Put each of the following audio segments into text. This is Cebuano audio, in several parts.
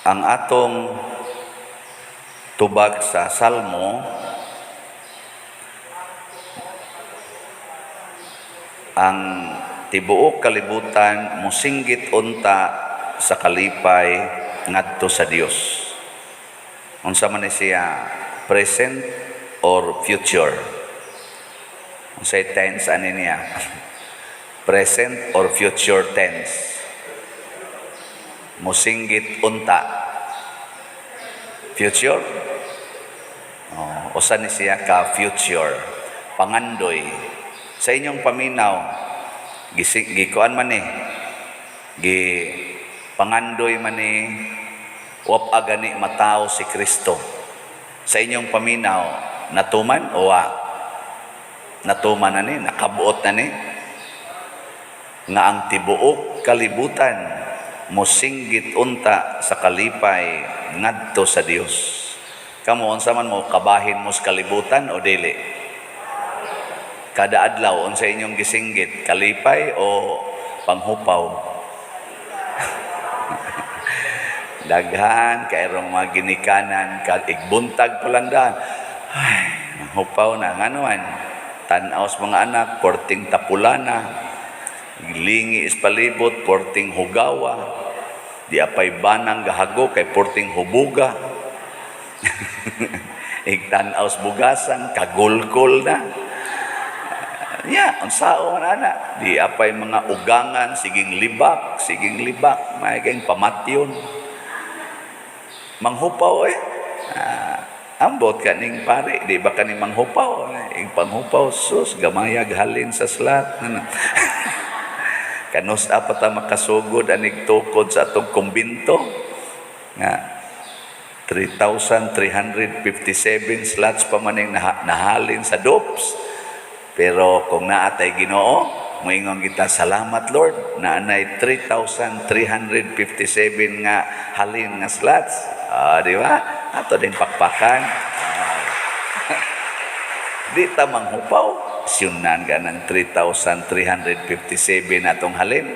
Ang atong tubag sa Salmo, ang tibuok kalibutan mosinggit unta sa kalipay ngadto sa Dios. Unsa man ni siya, present or future? Unsay tense ani niya? Present or future tense? Musinggit unta. Future? Oh, usa ni siya ka future. Pangandoy. Sa inyong paminaw, gikuan man ni, gi pangandoy man ni, wa pa gani matawo si Kristo. Sa inyong paminaw, natuman o wa? Natuman na ni, nakabuot na ni, nga ang tibuok kalibutan mosinggit unta sa kalipay ngadto sa Dios. Kamo, unsa man mo, kabahin mo sa kalibutan o dili? Kada adlaw, unsa inyong gisinggit, kalipay o panghupaw? Daghan kayrong mga ginikanan kad igbuntag pa lang daan. Ay, hupaw na ngano man. Tan-aw sa mga anak, porting tapulana. Lingi is palibot, porting hugawa. Di apay banang gahago kay porting hubuga. Igtan-aw sa bugasan, kagulkol na. Ya, unsao man ana. Di apay mga ugangan, siging libak, siging libak, may kayong pamatyon. Manghupaw eh. Ah, ambot kaning pare, di ba kaning manghupaw? Ing panghupaw, sus, gamayag halin sa slot. Ano? Kanus pa ta makasugod anig tukod sa atong kumbinto nga 3,357 slots pa man ning nahalin sa DOPS. Pero kung naatay Ginoo, moingon kita, "Salamat Lord, naanay 3,357 nga halin nga slots." Ah, di ba? Ato din pakpakan. Ah. Di ta manghupaw. Siyunan ka ng 3,357 atong halin.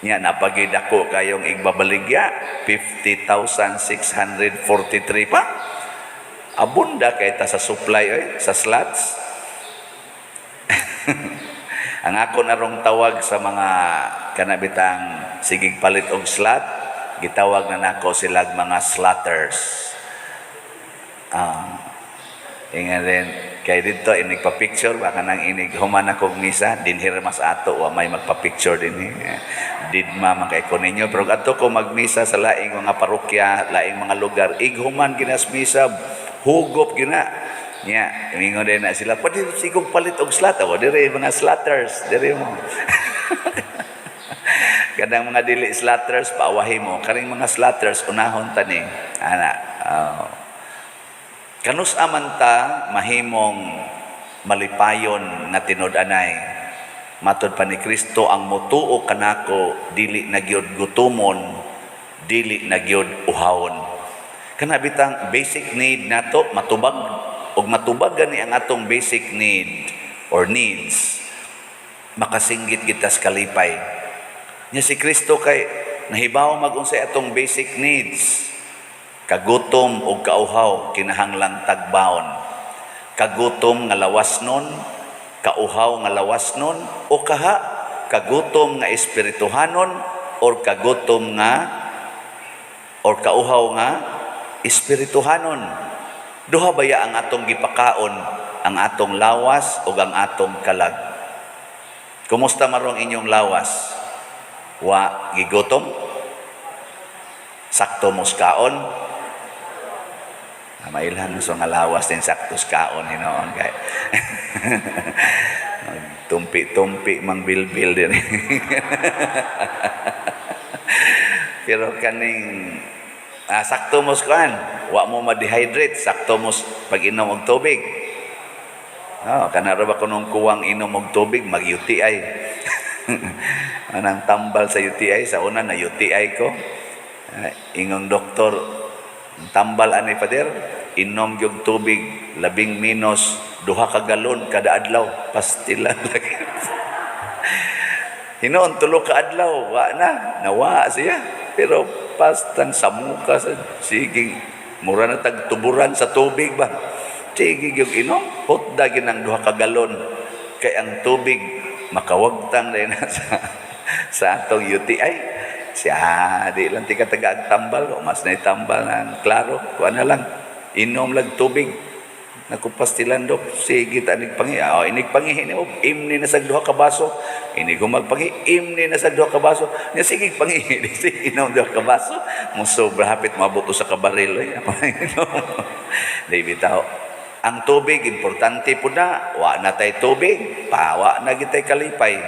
Nya napagidako kayong igbabaligya, 50,643 pa. Abunda kay ta sa supply oy, sa slots. Ang ako narong tawag sa mga kanabitang sigig palit og slot, gitawag na nako silag mga slotters. Ah, inga rin kay dito inig pa-picture baka nang inig human akong misa dinhi ra mas ato, wa may magpa-picture dinhi, didma man kay ko ninyo. Pero adto ko magmisa sa laing mga parokya, laing mga lugar, ighuman ginas misa, hugop gina nya. Ingon din na sila, "Pwede sigong palit og slot." Awa dire mga slotters dire mo. Kadang mga dili slotters, paawahi mo. Karing mga slotters, unahon tani ana. Kanus aman ta mahimong malipayon nga tinud-anay? Matod pa ni Kristo, ang motuo kanako dili na gyud gutumon, dili na gyud uhawon. Kana bitang basic need nato matubag, ug matubag gani ang atong basic need or needs, makasinggit kita sa kalipay. Nya si Kristo kay nahibaw mag-unsay atong basic needs. Kagutom ug kauhaw kinahanglang tagbaon. Kagutom nga lawas nun, kauhaw nga lawas nun, o kaha kagutom nga espirituhanon or kagutom nga or kauhaw nga espirituhanon. Duha baya ang atong gipakaon, ang atong lawas ug ang atong kalag? Kumusta marong inyong lawas? Wa gigutom? Sakto mos kaon? Ah, mailhan mo sa nga lawas din sakto sa kaon hinoon kay tumpi-tumpi mang bilbil din. Pero kaning sakto mo kuan, wa mo ma-dehydrate, sakto mo pag-inom og tubig. Oh, kana ra ba kunong kuwang inom og tubig, mag-UTI. Anang tambal sa UTI, sa una na UTI ko. Ingong doktor, tambal ani pader, inom gyud tubig labing minus 2 ka galon kada adlaw, pastila lagi. Hinoon 3 ka adlaw, wa na, nawa siya. Pero Pastang samuka sa sige, mura na tag tuburan sa tubig ba. Sige yung inom, hutda ginang 2 ka galon. Kay ang tubig makawagtang din na sa atong UTI. Siya, di lang tika taga tambal, o mas na tambal ng klaro, kuha na lang. Inom lang tubig. Nakupastilan dok, sige ta inig pangi. Oh, inig pangihi nimo, imni na sa 2 ka baso. Inig humag pangi, imni na sa 2 ka baso. Nya sige pangihi, sige inom 2 ka baso. Mo sobra hapit maabot sa kabaril oy. Di bitaw. Ang tubig importante pud na, wa na tay tubig, pawa na gitay kalipay.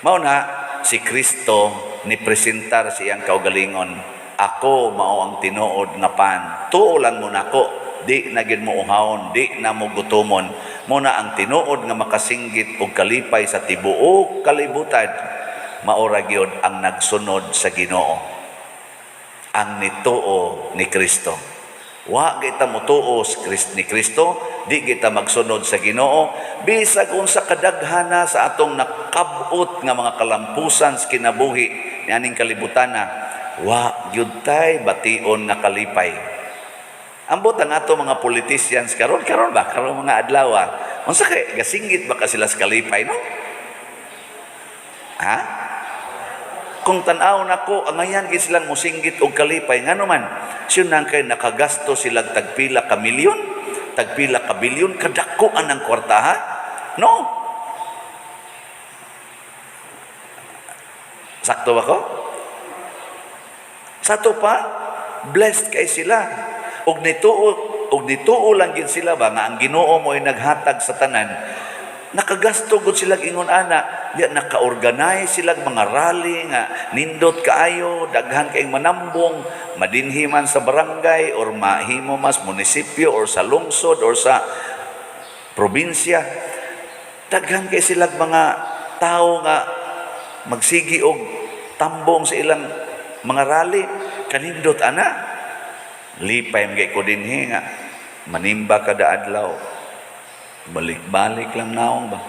Mao na si Kristo ni presentar sa iyang kaugalingon. "Ako mao ang tinuod nga pan. Tuo lang mo nako, di na gid mo uhawon, di na mo gutomon." Mo na ang tinuod nga makasinggit og kalipay sa tibuok kalibutan, maora gyud ang nagsunod sa Ginoo. Ang nituo ni Kristo. Wa kita motuo sa ni Kristo, di kita magsunod sa Ginoo, bisag unsa kadaghana sa atong nakab-ot nga mga kalampusan sa kinabuhi nianing kalibutana, wa gyud tay bation nga kalipay. Ambot ang ato mga politicians karon karon ba, karon mga adlaw. Unsa kay gasinggit ba ka sila sa kalipay, no? Ha? Kung tan-aw nako, angayan gid silang musinggit og kalipay, ngano man? Siyon nang kay nakagasto sila tagpila ka milyon, tagpila ka bilyon, kadako ang kwarta, ha? No? Sakto ba ko? Sa to pa, blessed kay sila. Og nituo lang gid sila ba nga ang Ginoo mo ay naghatag sa tanan. Nakagasto gud sila ingon ana, ya naka-organize sila mga rally nga nindot kaayo, daghan kaayong manambong, madinhi man sa barangay or mahimo mas munisipyo or sa lungsod or sa probinsya. Daghan kay sila mga tao nga magsigi og tambong sa ilang mga rally, kanindot ana. Lipay man ko dinhi nga manimba kada adlaw. Balik-balik lang naong ba.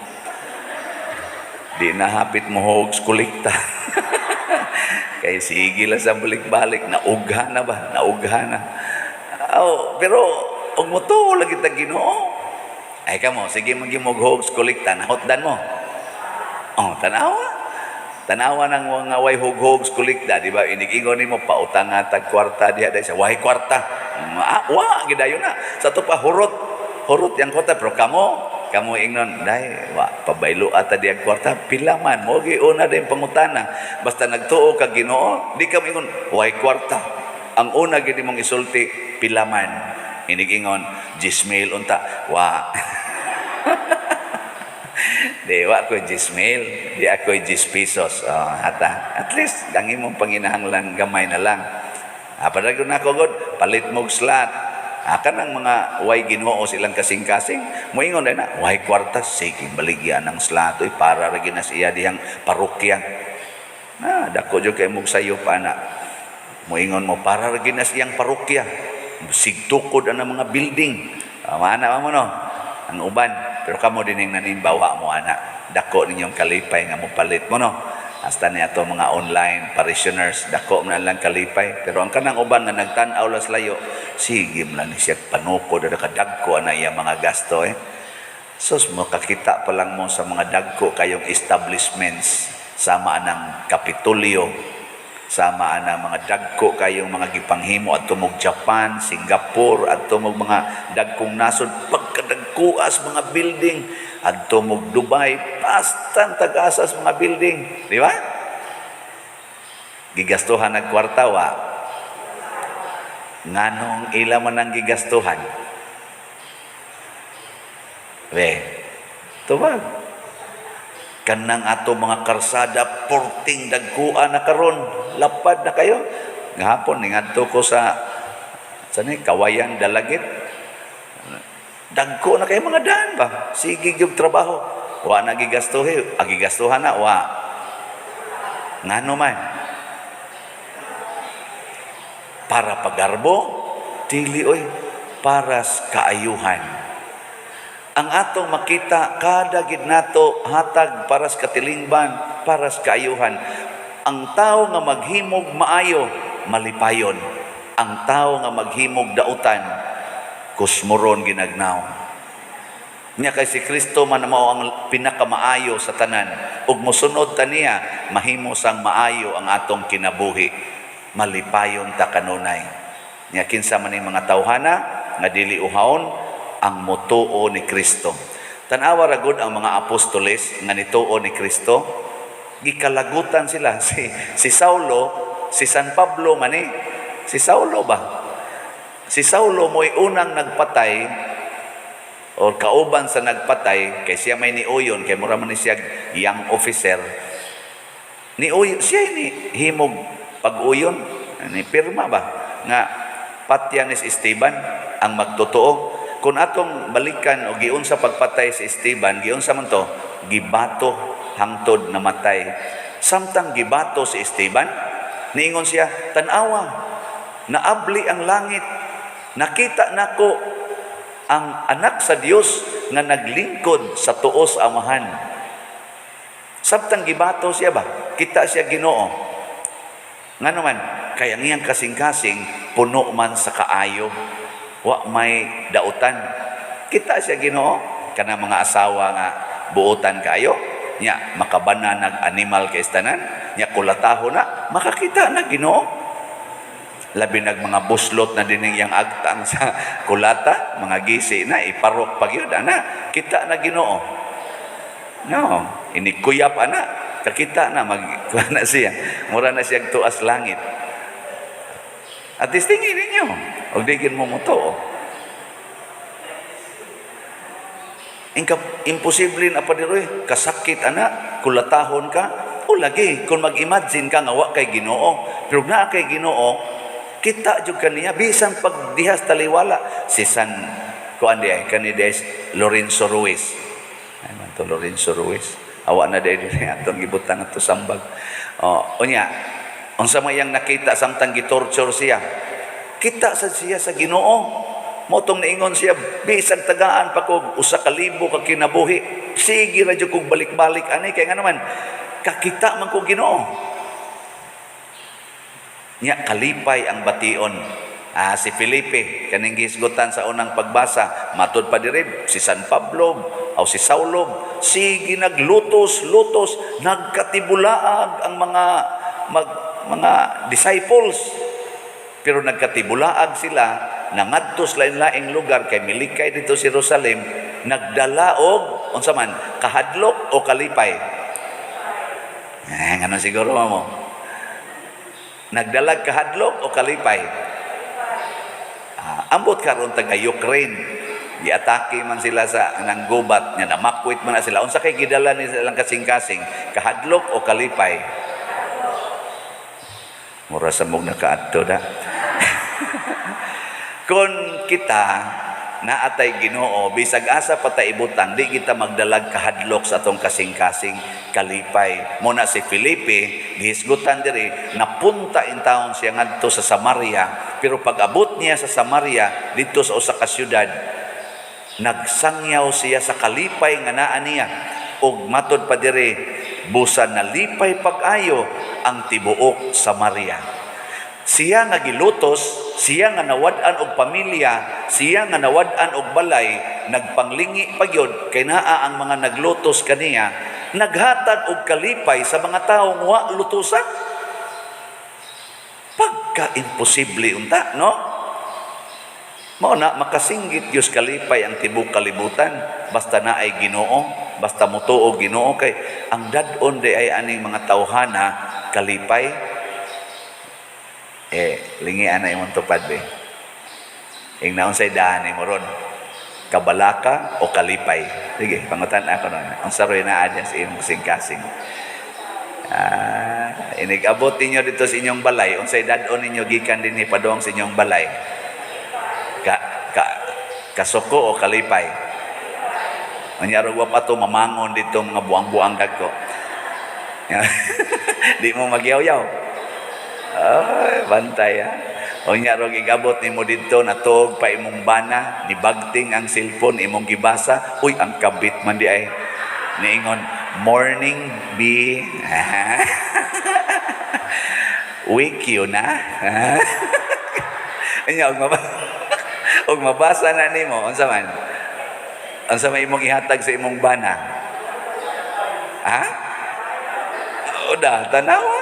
Di na hapit mo hogs kolekta. Kay sige lang sa balik-balik, naugha na ba? Naugha na. Oh, pero og motuo lagi ta Ginoo. Ay kamo, sige magyud hogs kolekta, nahotdan mo. Oh, tanawa. Tanawa ng mga way hog-hogs kolekta, di ba? Inig-ingon nimo pautang nga tag kwarta diha dahil sa way kwarta. Ah, wa gidayon na. Sa to pa hurot. Hurot yang kwarta, pero kamo ingnon, "Day, wa pabaylo ata diya kwarta, pila man mo gi una din pangutana." Basta nagtuo ka Ginoo, di ka moingon, "Way kwarta." Ang una gid mong isulti, "Pila man?" Inigingon, "10,000 unta." "Wa." Di wa ko 10,000, di ako 10 pesos. Oh, hata. At least ang imong panginahanglan gamay na lang. Ah, padayon na ako god, palit mo og slot. Ah, kanang mga way Ginoo silang kasing-kasing, moingon na, "Way kwarta, sige baligya ng slot oy para ra ginas iya dihang parokya." Na, dako jud kay mog sayo pa na. Moingon mo, "Para ra ginas iyang parokya. Sigtukod ang mga building." Ah, maana mo no? Ang uban. Pero kamo din yung nanimbawa mo ana. Dako ninyong kalipay nga mo palit mo, no? Hasta ni ato mga online parishioners, dako man lang kalipay. Pero ang kanang uban nga nagtan-aw las layo, sige man lang ni siya panukod na kadagko ana iya mga gasto eh. Sus, makakita pa lang mo sa mga dagko kayong establishments sama anang Kapitolyo, sama anang mga dagko kayong mga gipanghimo at tumog Japan, Singapore, at tumog mga dagkong nasod, pagkadagkuas mga building, at tumog Dubai, pastan tag-asas mga building, di ba? Gigastuhan ng kwarta, wa? Nganong ila man ang gigastuhan? We, tubag. Kanang ato mga karsada, porting dagkuan na karon, lapad na kayo. Gahapon, ningadto ko sa ni, Kawayan, Dalagit. Dagko na kayo mga daan ba? Sige yung trabaho. Wa na gigastuhi. Ang gigastuhan na, wa. Ngano man? Para pagarbo? Dili oy. Para sa kaayuhan. Ang atong makita kada gid nato hatag para sa katilingban, para sa kaayuhan. Ang tao nga maghimog maayo, malipayon. Ang tao nga maghimog dautan, kusmuron ginagnaw. Nya kay si Kristo man mao ang pinakamaayo sa tanan. Ug mosunod ta niya, mahimo sang maayo ang atong kinabuhi. Malipayon ta kanunay. Nya kinsa man ning mga tawhana nga dili uhawon? Ang motuo ni Kristo. Tan-awa ra gud ang mga apostoles nga nituo ni Kristo, gikalagutan sila. Si Saulo, si San Pablo man eh. Si Saulo ba? Si Saulo mo'y unang nagpatay or kauban sa nagpatay kay siya may niuyon, kay mura man ni siya young officer. Niuyon siya, ni himog pag-uyon, ni pirma ba nga patya ni si Esteban ang magtotoo. Kung atong balikan o giunsa pagpatay si Esteban, giunsa man to? Gibato hangtod namatay. Samtang gibato si Esteban, niingon siya, "Tan-awa, naabli ang langit, nakita nako ang Anak sa Dios nga naglingkod sa tuo sa Amahan." Samtang gibato siya ba? Kita siya Ginoo. Ngano man? Kaya ang iyang kasing-kasing puno man sa kaayo. Wa may dautan. Kita siya Ginoo kana mga asawa nga buotan kayo. Nya makabana nag animal kay tanan, nya kulataho na, makakita na Ginoo. Labi nag mga buslot na din yang agtang sa kulata, mga gisi na, iparok pag yun, ana, kita na Ginoo. No, inikuyap ana, kakita na, mag, kuha na siya. Mura na siya tuas langit. At least tingin ninyo, og di mo mo. Inka, imposible na pa diroy, kasakit ana, kulatahon ka, o lagi, kung mag-imagine ka nga wa kay Ginoo, pero naa kay Ginoo, kita jud kaniya bisan pag dihas taliwala. Si San kuan di ay kani di ay Lorenzo Ruiz. Ay man to Lorenzo Ruiz. Awa na dai diri atong gibutang ato sambag. Oh, unya unsa may iyang nakita samtang gitorture siya? Kita sa siya sa Ginoo. Mao tong niingon siya, "Bisan tagaan pa kog 1,000 ka kinabuhi, sige ra jud kog balik-balik ani, kay ngano man kakita man kog Ginoo." Nya kalipay ang bation. Ah, si Felipe, kaning gihisgutan sa unang pagbasa, matud pa diri si San Pablo o si Saulo, sige naglutos-lutos, nagkatibulaag ang mga disciples. Pero nagkatibulaag sila, nangadto sa lain-laing lugar kay milikay dito sa Jerusalem, nagdala og unsa man, kahadlok o kalipay? Eh, ngano siguro mo? Nagdalag kahadlok o kalipay? Ah, ambot karon taga Ukraine. Giatake man sila sa nang gubat nga namakwit man na sila. Unsa kay gidala ni silang kasing-kasing? Kahadlok o kalipay? Mura sa mog nakaadto da. Kung kita naatay Ginoo, bisag asa pa ta ibutang, di kita magdalag kahadlok sa atong kasing-kasing, kalipay. Muna si Felipe, gihisgutan diri, napunta in town siya ngadto sa Samaria, pero pag abot niya sa Samaria, didto sa usa ka syudad, nagsangyaw siya sa kalipay nga naa niya. Ug matod pa diri, busa nalipay pag-ayo ang tibuok Samaria. Siya nga gilutos, siya nga nawad-an og pamilya, siya nga nawad-an og balay, nagpanglingi pa gyud kay naa ang mga naglutos kaniya, naghatag og kalipay sa mga tawo nga wa lutusan. Pagka imposible unta, no? Mao na makasinggit Dios kalipay ang tibok kalibutan basta naay Ginoo, basta motuo Ginoo, kay ang dad-on di ay aning mga tawhana kalipay. Eh, lingian na imong tupad be. Ing naunsay daan mo ron? Kabalaka o kalipay? Sige, pangutan ako nun. Unsa ro'y naa diyan sa imong kasing-kasing? Ah, inig-abot ninyo dito sa inyong balay, unsay dad-on ninyo gikan dinhi padung sa inyong balay? Ka, ka, kasuko o kalipay? Unya wa pa to mamangon dito mga buang-buang dagko. Di mo magyaw-yaw. Ay, bantay ha. Unya ro gigabot nimo didto, natuog pa imong bana, nibagting ang cellphone imong gibasa, uy, ang kabit man di ay. Niingon, "Morning, B." Weak yun na. Anya, og mabasa na nimo, unsa man? Unsa may imong ihatag sa imong bana? Ha? O da, tanawa.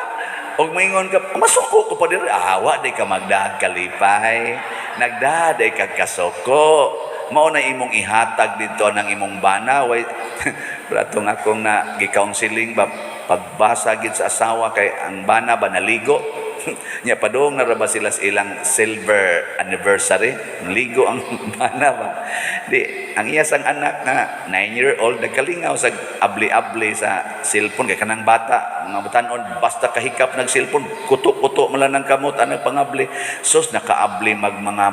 Og maingon ka, "Masuko ko pa diri." Awa, di ka magdahag kalipay. Nagdahag ay kag kasuko. Mao na imong ihatag dito ng imong bana. Way, atong akong na gi-counseling ba, pagbasa gid sa asawa kay ang bana ba naligo. Nya padung na ra ba sila sa ilang silver anniversary. Ligo ang bana ba. Di ang iya sang anak nga 9-year-old nagkalingaw sa abli-abli sa cellphone kay kanang bata, mga batanon, basta kahikap nag cellphone, kuto-kuto man lang ng kamot anang pangabli. Sus, nakaabli mag mga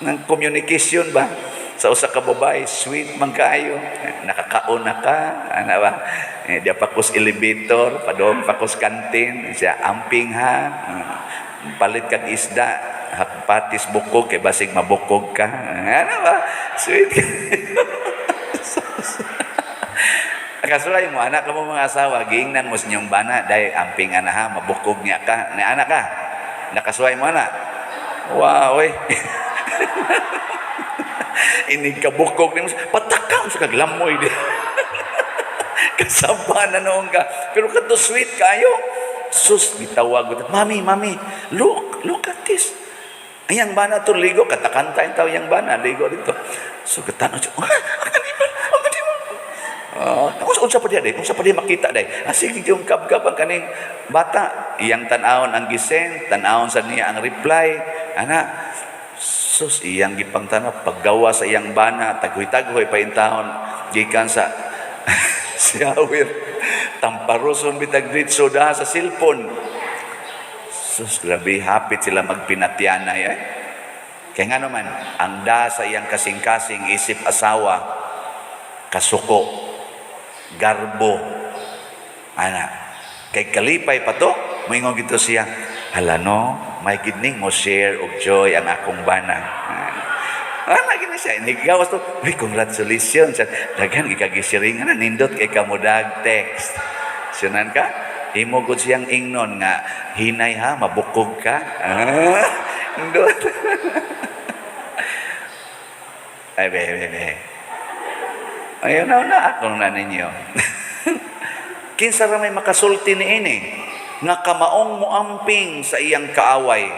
ng communication ba sa usa ka babae, sweet man kaayo. "Nakakaon na ka?" Ana ba, eh, "Di pa kus elevator, padong pa kus kantin." Siya, "Amping ha. Palit kag isda, patis bukog kay basig mabukog ka." Ano ba, sweet. Kasuray mo, anak ka mo mga asawa, giingnan mo sa inyong bana, "Dahil amping ana ha, mabukog niya ka." Na anak ka, nakasuway mo ana. Wow, oy. Inig kabukog nimo, patakam sa kaglamoy di. Kasaba na noon ka. Pero kadto sweet kayo. Sus, gitawag ko, "Mami, mami, look, look at this." Ayang bana to ligo, katakanta yung tao yung bana, ligo dito. So, katanaw siya, "Ah, ang kanibal, ang kanibal." Ah, ako unsa pa diya day? Unsa pa diya makita day? Ah, sige yung kabkab ang kaning bata. Iyang tan-awon ang gisend, tan-awon sa niya ang reply. Ana, sus, iyang gipangtanaw, paggawa sa iyang bana, taghoy-taghoy pa intahon, gikan sa shower, tamparuson bitag diretso da sa cellphone. Sus, grabe, hapit sila magpinatyanay eh. Kaya nga naman, ang da sa iyang kasing-kasing isip asawa, kasuko, garbo, ana, kay kalipay pa to, moingon gito siya, "Hala no, may gidning mo share og joy ang akong bana." Ana gini siya, nigawas to, "Uy, congratulations." Daghan gikagisiringan na, nindot kay kamudag text. Sunan ka? Imo gud siyang ingnon nga, "Hinay ha, mabukog ka." Ah, nindot. Ay, be, be, be. Ayaw na na ako na ninyo. Kinsa ra may makasulti ni ini nga kamaong muamping sa iyang kaaway,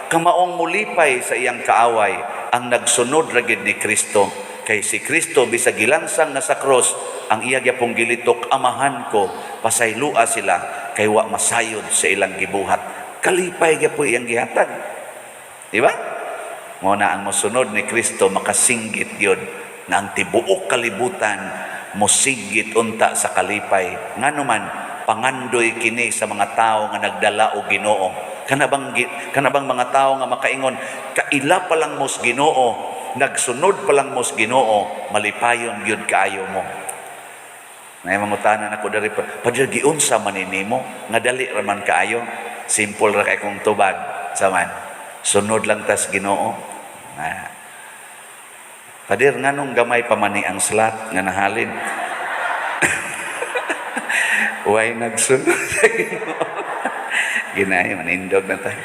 kamaong mulipay sa iyang kaaway, ang nagsunod ra gid ni Kristo. Kay si Kristo bisag gilangsang na sa cross, ang iya gyapong gilitok, "Amahan ko, pasaylua sila kay wa masayod sa ilang gibuhat." Kalipay gyapon iyang gihatag. Di ba? Mo na ang mosunod ni Kristo makasinggit gyud nga ang tibuok kalibutan mosinggit unta sa kalipay. Ngano man, pangandoy kini sa mga tao nga nagdala og Ginoo. Kana bang mga tao nga makaingon, kaila pa lang mos Ginoo, nagsunod pa lang mos Ginoo, malipayon gyud kaayo mo. Nay mangutana nako diri pa, "Padre, giunsa man ni nimo nga dali ra man kaayo?" Simple ra kay kong tubag saman. Sunod lang tas Ginoo. Ah. "Pader, nganong gamay pa man ni ang slot nga nahalin?" Way nagsunod sa Ginoo. Ginay, manindog na tayo.